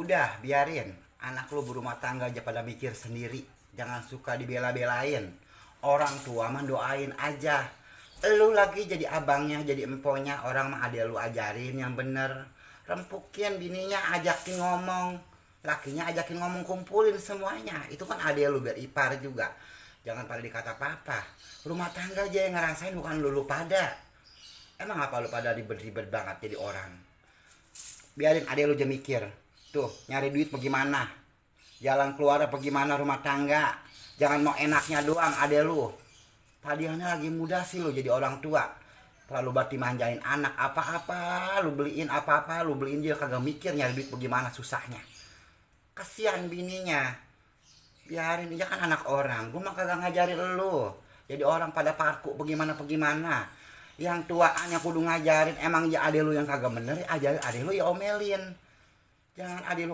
Udah biarin anak lu berumah tangga aja pada mikir sendiri. Jangan suka dibela-belain. Orang tua mah doain aja. Lu lagi jadi abangnya, jadi emponya. Orang mah ada lu ajarin yang bener. Rempukin bininya, ajakin ngomong. Lakinya ajakin ngomong, kumpulin semuanya. Itu kan ada lu biar ipar juga. Jangan pada dikata papa. Rumah tangga aja yang ngerasain, bukan lu pada. Emang apa lu pada ribet-ribet banget jadi orang? Biarin adek lu aja mikir. Tuh, nyari duit bagaimana? Jalan keluar bagaimana rumah tangga? Jangan mau enaknya doang adek lu. Padiannya lagi muda sih lu jadi orang tua. Terlalu bati manjain anak apa-apa, lu beliin apa-apa, lu beliin dia kagak mikir nyari duit bagaimana susahnya. Kasihan bininya. Biarin dia kan anak orang. Gua mah kagak ngajarin lu. Jadi orang pada parku bagaimana. Yang tuaan yang kudu ngajarin emang ya ade lu yang kagak bener, ajarin ade lu ya omelin. Jangan ade lu